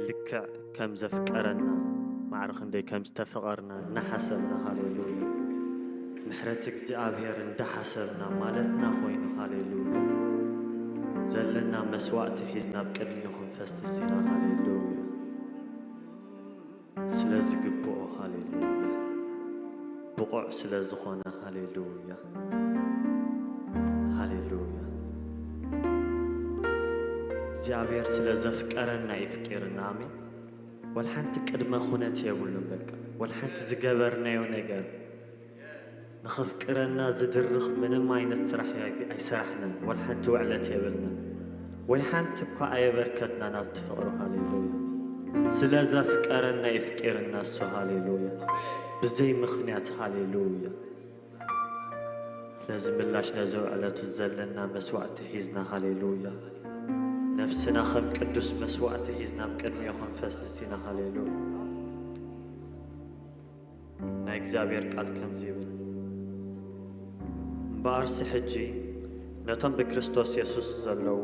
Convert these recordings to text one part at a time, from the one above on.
ልክዕ ከም ዘፍቀረና፣ ማዕረ ክንደይ ከም ዝተፈቐርና እናሓሰብና፣ ሃሌሉያ፣ ምሕረት እግዚኣብሔር እንዳሓሰብና ማለትና ኮይኑ፣ ሃሌሉያ፣ ዘለና መስዋእቲ ሒዝና ኣብ ቅድሚኡ ክንፈስስ ኢና። ሃሌሉያ። ስለ ዝግብኦ፣ ሃሌሉያ፣ ብቑዕ ስለ ዝኾነ፣ ሃሌሉያ፣ ሃሌሉያ። እግዚኣብሔር ስለ ዘፍቀረና ይፍቅርና። ኣሜን። ወላ ሓንቲ ቅድመ ኩነት የብሉን። በቃ ወላ ሓንቲ ዝገበርናዮ ነገር ንኸፍቅረና ዝድርኽ ምንም ዓይነት ስራሕ ኣይ-፣ ኣይሰራሕናን። ወላ ሓንቲ ውዕለት የብልናን። ወይ ሓንቲ እኳ ኣየበርከትናን ኣብቲ ፍቕሩ። ሃሌሉያ። ስለ ዘፍቀረና የፍቅርና እሱ። ሃሌሉያ። ብዘይ ምኽንያት። ሃሌሉያ። ስለዚ ምላሽ ነዚ ውዕለቱ ዘለና መስዋእቲ ሒዝና፣ ሃሌሉያ፣ ነብስና ከም ቅዱስ መስዋእቲ ሒዝና ኣብ ቅድሚኡ ክንፈስስ ኢና። ሃሌሉያ። ናይ እግዚኣብሔር ቃል ከምዚ ይብል፣ እምበኣርሲ ሕጂ ነቶም ብክርስቶስ የሱስ ዘለዉ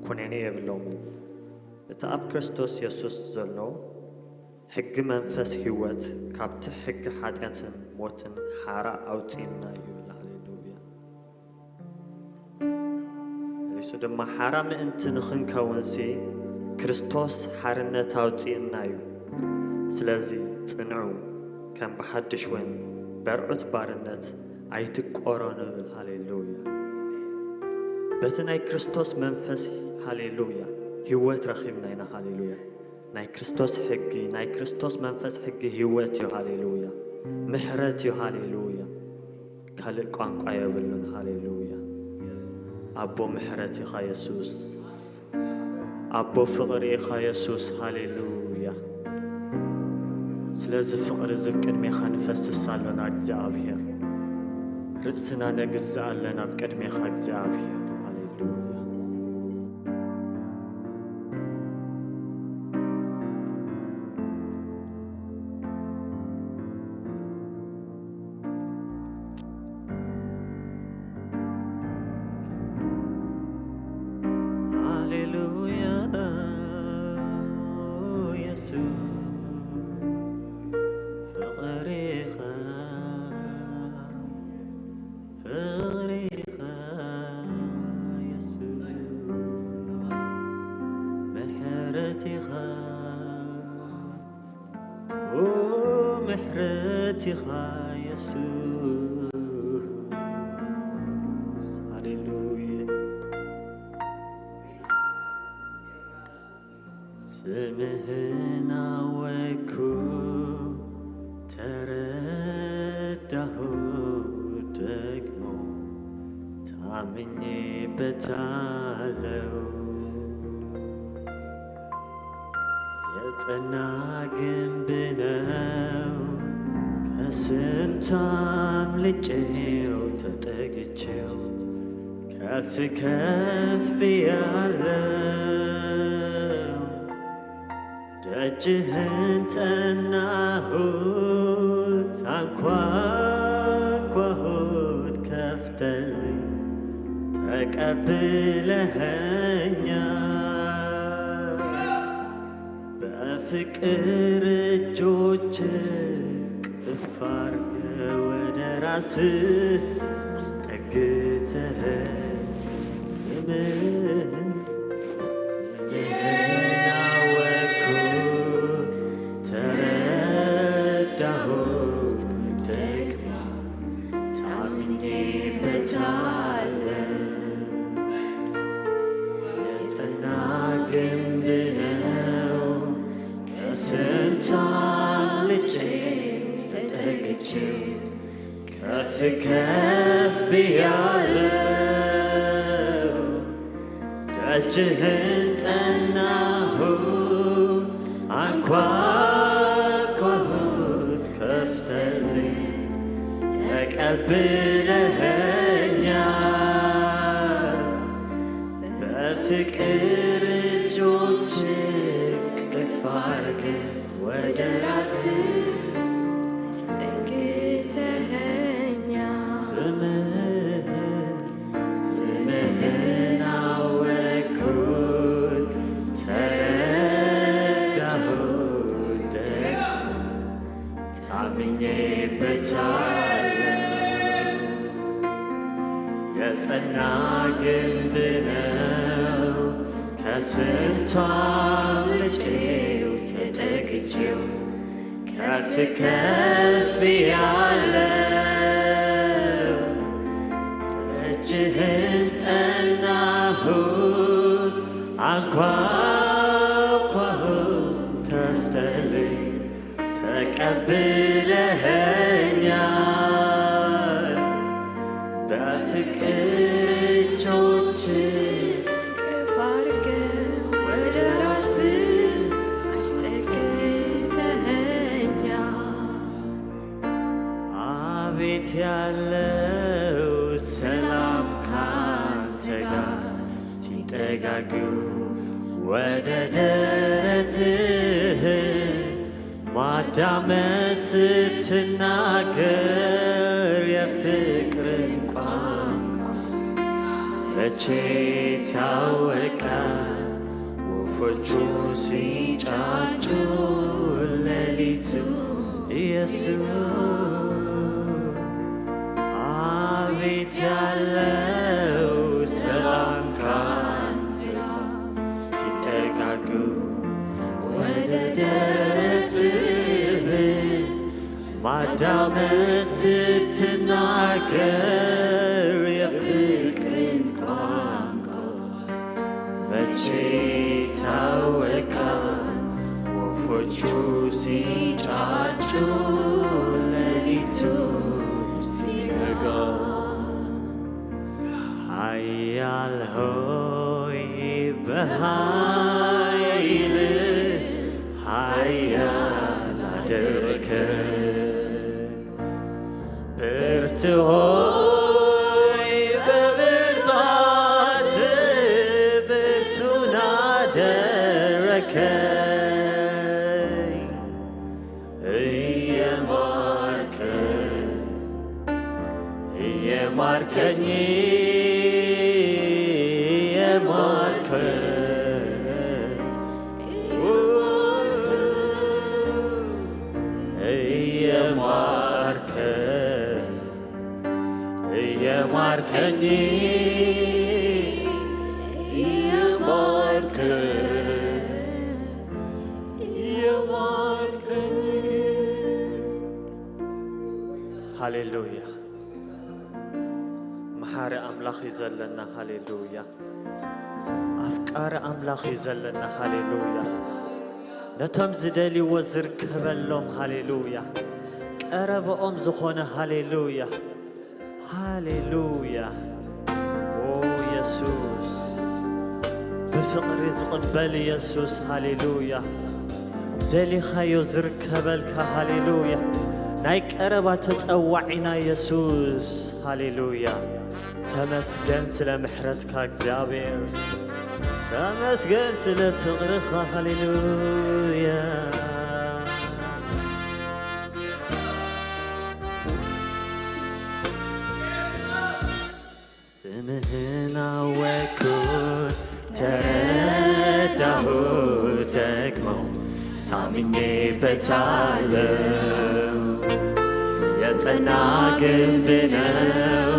ኩነኔ የብሎምን። እቲ ኣብ ክርስቶስ የሱስ ዘሎ ሕጊ መንፈስ ህይወት ካብቲ ሕጊ ሓጢኣትን ሞትን ሓራ ኣውጺእና እዩ ይብል። ሃሌሉያ። መሊሱ ድማ ሓራ ምእንቲ ንኽንከውንሲ ክርስቶስ ሓርነት ኣውጺእና እዩ። ስለዚ ጽንዑ፣ ከም ብሓድሽ እውን በርዑት ባርነት ኣይትቆረኑ ይብል። ሃሌሉያ። በቲ ናይ ክርስቶስ መንፈስ፣ ሃሌሉያ፣ ህይወት ረኺብና ኢና። ሃሌሉያ። ናይ ክርስቶስ ሕጊ፣ ናይ ክርስቶስ መንፈስ ሕጊ ህይወት እዩ። ሃሌሉያ። ምሕረት እዩ። ሃሌሉያ። ካልእ ቋንቋ የብሉን። ሃሌሉያ። ኣቦ ምሕረት ኢኻ የሱስ። ኣቦ ፍቕሪ ኢኻ የሱስ። ሃሌሉያ። ስለዚ ፍቕሪ እዚ ኣብ ቅድሜኻ ንፈስስ ኣሎና እግዚኣብሔር። ርእስና ነግዝእ ኣለና ኣብ ቅድሜኻ እግዚኣብሔር። ሃሌሉያ። ሃሌሉያ የሱስ ፍቕሪኻ ፍቕሪኻ የሱስ ምሕረቲኻ ኦ ምሕረቲኻ የሱስ ሃሌሉያ። ስምህን ኣወቅኩ ተረዳሁ ደግሞ ታምኜበታለሁ። የጸና ግንብ ነው ከስንቱ አምልጬው ተጠግቼው ከፍ ከፍ ብያለሁ። ደጅህን ጠናሁት አንኳኳሁት ከፍተልኝ ተቀብለኸኛል። በፍቅር እጆች እቅፍ አርገ ወደ ራስህ አስጠግተኸኝ ስምህን ስምህን አወቅኩት ተረዳሁት ደግሞ ታምኜበታለሁ። የጸና ግንብ ነው ከስንቱ አምልጬ ተጠግቼ ከፍ ከፍ ብያለሁ። ደጅህን ጠናሁ አንኳኳሁት ከፍተልኝ ተቀብለኸኛል። በፍቅር እጆች እቅፍ አርገ ወደ ራስህ አስጠግተኸኛል። ስምህን ስምህን አወቅኩት ተረ የጸና ግንብ ነው። ከስንቷ ምንጭው ተጠግቼው ከፍ ከፍ ብያለው። ደጅህን ጠናሁ፣ አንኳኳሁ፣ ከፍተልኝ ተቀብለኸኛል። በፍቅር እጆች እቅፍ አድርገህ ወደ ራስህ አስጠግተኸኛል። አቤት ያለው ሰላም ካንተ ጋር ሲጠጋጉ ወደ ደረትህ ማዳመጥ ስትናገር የፍቅርን ቋንቋ መቼ ታወቀ? ወፎቹ ሲንጫጩ ሌሊቱ ኢየሱስ አቤት ያለው ሰላም ካንተ ሲጠጋጉ ወደ ደረትህ ማዳመጥ ስትናገር የፍቅርን ቋንቋ መቼ ታወቀ? ወፎቹ ሲንጫጩ ሌሊቱ ሲነጋ ኃያል ሆይ በኃይል ኃያል አደረከ። ብርቱ ሆይ በብርታት ብርቱን አደረከኝ። እየማርከ እየማርከኝ እየማርከ እየማርከ እየማርከኝ እየማርከ እየማርከኝ። ሃሌሉያ። መሓሪ ኣምላኽ እዩ ዘለና። ሃሌሉያ። ኣፍቃሪ ኣምላኽ እዩ ዘለና። ሃሌሉያ። ነቶም ዝደልይዎ ዝርከበሎም። ሃሌሉያ። ቀረበኦም ዝኾነ። ሃሌሉያ። ሃሌሉያ። ኦ የሱስ፣ ብፍቕሪ ዝቕበል የሱስ። ሃሌሉያ። ደሊኻዮ ዝርከበልካ። ሃሌሉያ። ናይ ቀረባ ተጸዋዒና የሱስ። ሃሌሉያ። ተመስገን ስለ ምሕረትካ እግዚኣብሔር። ተመስገን ስለ ፍቕርኻ። ሃሌሉያ። ስምህን አወቅኩት ተረዳሁት ደግሞ ታምኜበታለሁ። የጸና ግንብ ነው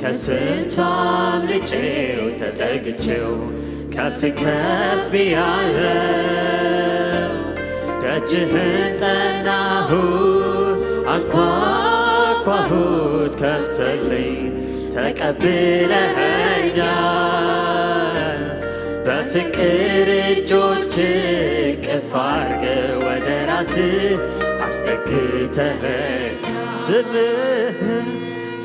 ከስንቱ አምልጬው ተጠግቼው ከፍ ከፍ ብያለሁ። ደጅህን ጠናሁት አንኳኳሁት ከፍተልኝ ተቀብለኸኛል። በፍቅር እጆች እቅፍ አርገ ወደ ራስ አስጠግተኸኝ ስምህን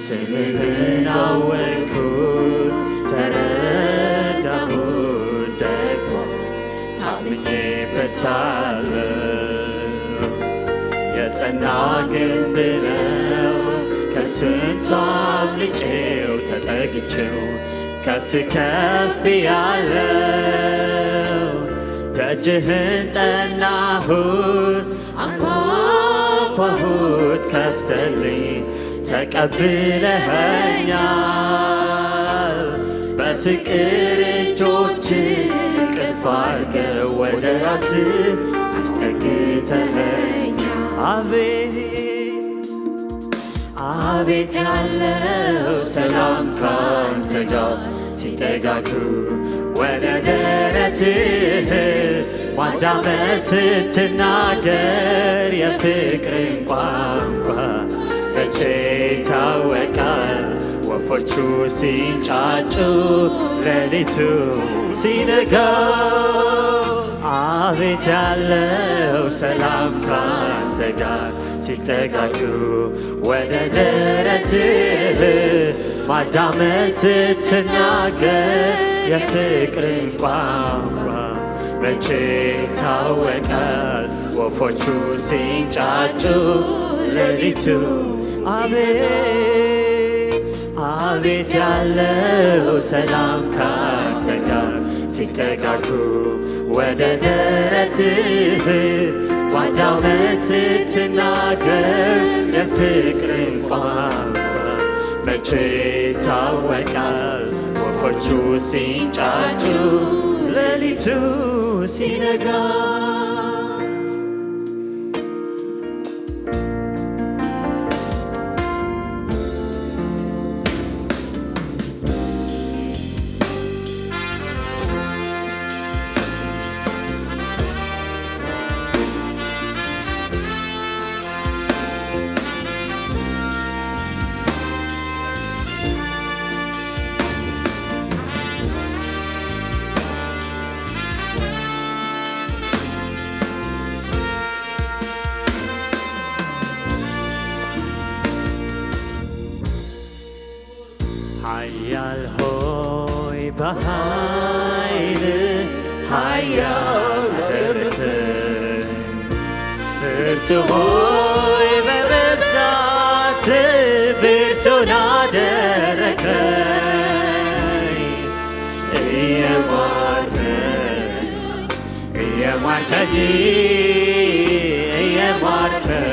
ስምህን አወቅኩት ተረዳሁት ደግሞ ታምኜበታለሁ። የጸና ግንብ ነው ከስንቱ አምልጬው ተጠግቼው ከፍ ከፍ ብያለሁ። ደጅህን ጠናሁት አንኳኳሁት ከፍተልኝ ተቀብለኸኛል። በፍቅር እጆች እቅፍ አርገ ወደ ራስ አስጠግተኸኛል። አቤት አቤት ያለው ሰላም ካንተ ጋር ሲጠጋጉ ወደ ደረትህ ማዳመጥ ስትናገር የፍቅርን ቋንቋ መቼ ይታወቃል? ወፎቹ ሲንጫጩ ሌሊቱ ሲነጋ አቤት ያለው ሰላም ካንተ ጋር ሲጠጋጉ ወደ ደረትህ ማዳመጥ ስትናገር የፍቅርን ቋንቋ መቼ ይታወቃል? ወፎቹ ሲንጫጩ ሌሊቱ አቤት አቤት ያለው ሰላም ካንተ ጋር ሲጠጋጉ ወደ ደረትህ ማዳመጥ ስትናገር የፍቅርን ቋንቋ መቼ ይታወቃል? ወፎቹ ሲንጫጩ ሌሊቱ ሲነጋ ሓያል ሆይ በኃይል ሓያል አደረግከኝ። ብርቱ ሆይ በብርታት ብርቱን አደረግከኝ። እየማርከኝ እየማርከኝ እየማርከኝ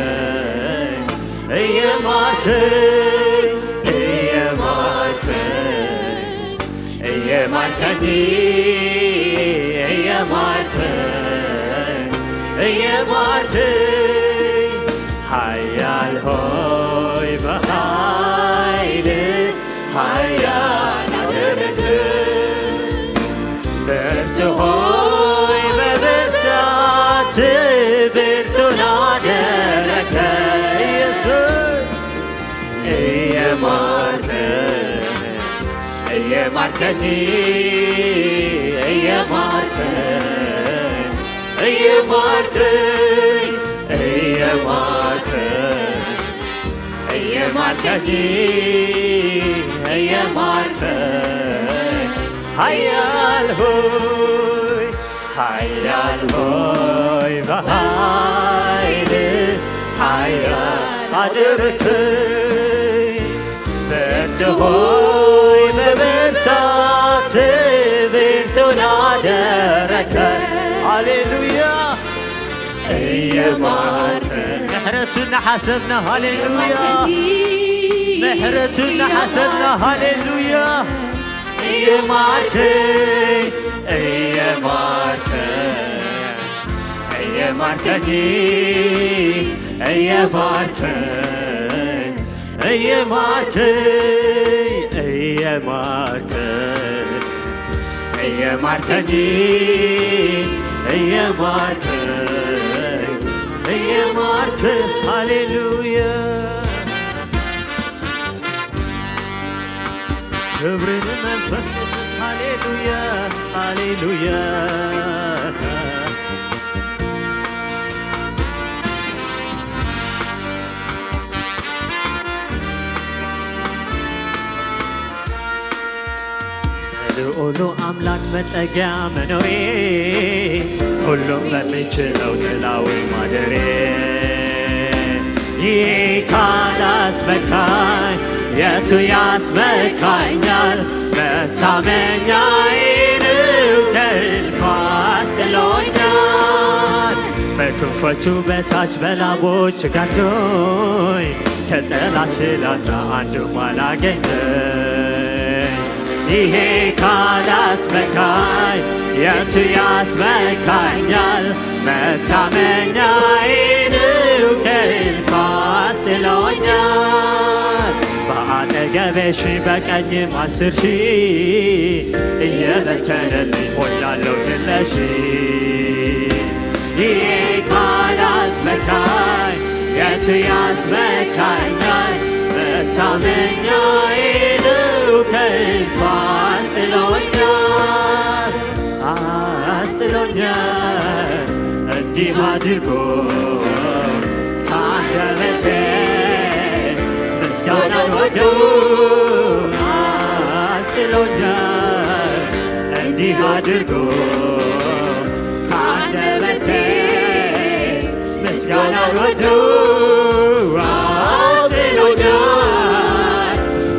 እየማርከኝ እየማርከኝ እየማርከኝ እየማርከኝ እየማርከኝ ኃያል ሆይ በኃይል ኃያል አደረግከኝ። ብርቱ ሆይ በብርታት ብርቱን አደረግከኝ። ኢየሱስ እየማርከኝ እየማርከኝ እየማርከኝ እየማርከኝ እየማርከኝ እየማርከኝ እየማርከኝ ኃያል ሆይ ኃያል ሆይ በኃይል ኃያል አደረግከኝ። ብርቱ ሆይ በብርታት ብርቱን አደረግከኝ። ሃሌሉያ እየማርከኝ ምሕረቱ እናሓሰብና ሃሌሉያ ምሕረቱ እናሓሰብና ሃሌሉያ እየማርከኝ እየማርከኝ እየማርከኝ እየማርከኝ እየማርከኝ እየማርከኝ እየማርከኝ እየማርከኝ እየማርከኝ ሃሌሉያ ክብርን መንፈስ ቅዱስ ሃሌሉያ ሃሌሉያ ልዑሉ ኣምላክ መጠጊያ መኖሬ ሁሉም በሚችለው ጥላ ውስጥ ማደሬ ይህ ካላስመካኝ የቱ ያስመካኛል? መታመኛዬ ነው ከእልፍ አስጥሎኛል። በክንፎቹ በታች በላቦች ጋርዶኝ ከጠላት ፍላጻ አንዱም አላገኘኝ። ይሄ ካላስመካኝ የቱ ያስመካኛል? መታመኛዬ ነው ከእልፍ አስጥሎኛል። በአ አጠገቤ ሺህ በቀኝም አስር ሺህ እየበተነልኝ ሆኛለሁ ድለሽ። ይሄ ካላስመካኝ የቱ ያስመካኛል? መታመኛዬ ነው ከእልፍ አስጥሎኛል፣ አስጥሎኛል እንዲህ አድርጎ ከአንደበቴ ምስጋናን ወዶ አስጥሎኛል። እንዲህ አድርጎ ከአንደበቴ ምስጋናን ወዶ አስጥሎኛል።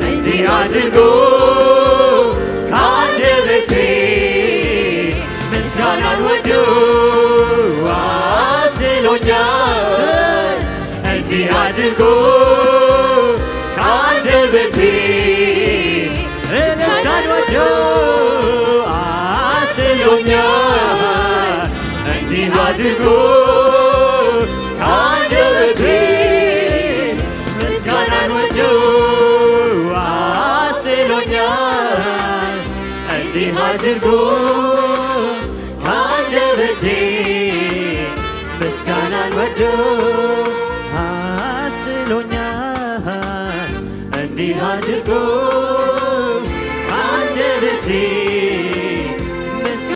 እንዲህ አድርጎ ከአንደበቴ ምስጋናን ወዶ አስጥሎኛል። እንዲህ አድርጎ ከአንደበቴ እልልታን ወዶ አስጥሎኛል። እንዲህ አድርጎ ከአንደበቴ ምስጋናን ወዶ አስጥሎኛል። እንዲህ አድርጎ ከአንደበቴ ምስጋናን ወዶ አስጥሎኛል። እንዲህ አድርጎ ከአንደበቴ